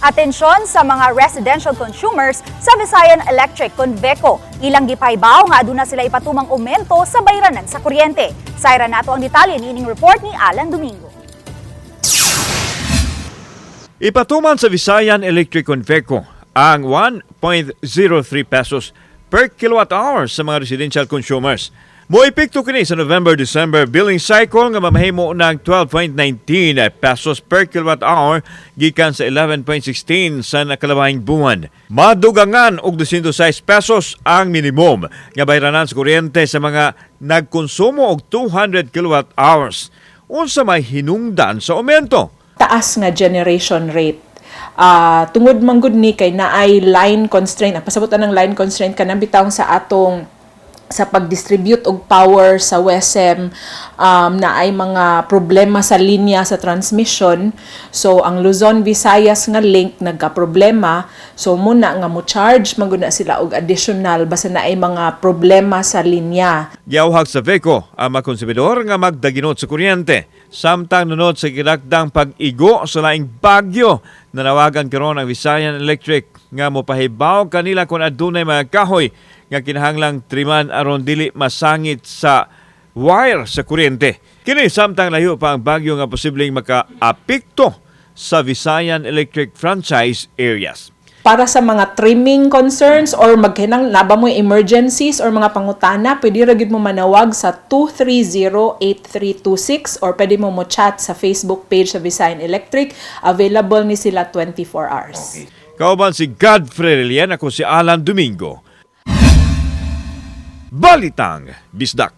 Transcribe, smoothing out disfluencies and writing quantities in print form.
Atensyon sa mga residential consumers sa Visayan Electric Conveco. Ilang gipahibaw nga aduna sila ipatumang aumento sa bayranan sa kuryente. Sayran nato ang detalye niining report ni Alan Domingo. Ipatuman sa Visayan Electric Conveco ang 1.03 pesos per kilowatt hour sa mga residential consumers. Moepekto kini sa November-December billing cycle nga mamahimo ng 12.19 pesos per kilowatt hour gikan sa 11.16 sa nakalabahing buwan. Madugangan og 206 pesos ang minimum nga bayranan sa kuryente sa mga nagkonsumo og 200 kilowatt hours. Unsa may hinungdan sa aumento? Taas nga generation rate. Tungod man gud ni kay naay line constraint. Ang pasabot ng line constraint, kanang bitawng sa atong sa pag-distribute og power sa WESM, naay mga problema sa linya sa transmission. So ang Luzon Visayas nga link nagka-problema, so muna nga mo charge man gud na sila og additional basta naay mga problema sa linya. Giauhag sa VECO ang mga konsumidor nga magdaginot sa kuryente. Samtang nunod sa gilakdang pag-igo sa laing bagyo, nanawagan karon ang Visayan Electric nga mopahibaw kanila kung adunay mga kahoy nga kinahanglang triman aron dili masangit sa wire sa kuryente. Kini samtang layo pa ang bagyo nga posibleng makaapekto sa Visayan Electric franchise areas. Para sa mga trimming concerns or magkinang naba mo emergencies or mga pangutana, pwede ra gyud mo manawag sa 230-8326 or pwede mo mo chat sa Facebook page sa Visayan Electric. Available ni sila 24 hours. Kauban si Godfrey Relian, ako si Alan Domingo. Balitang Bisdak.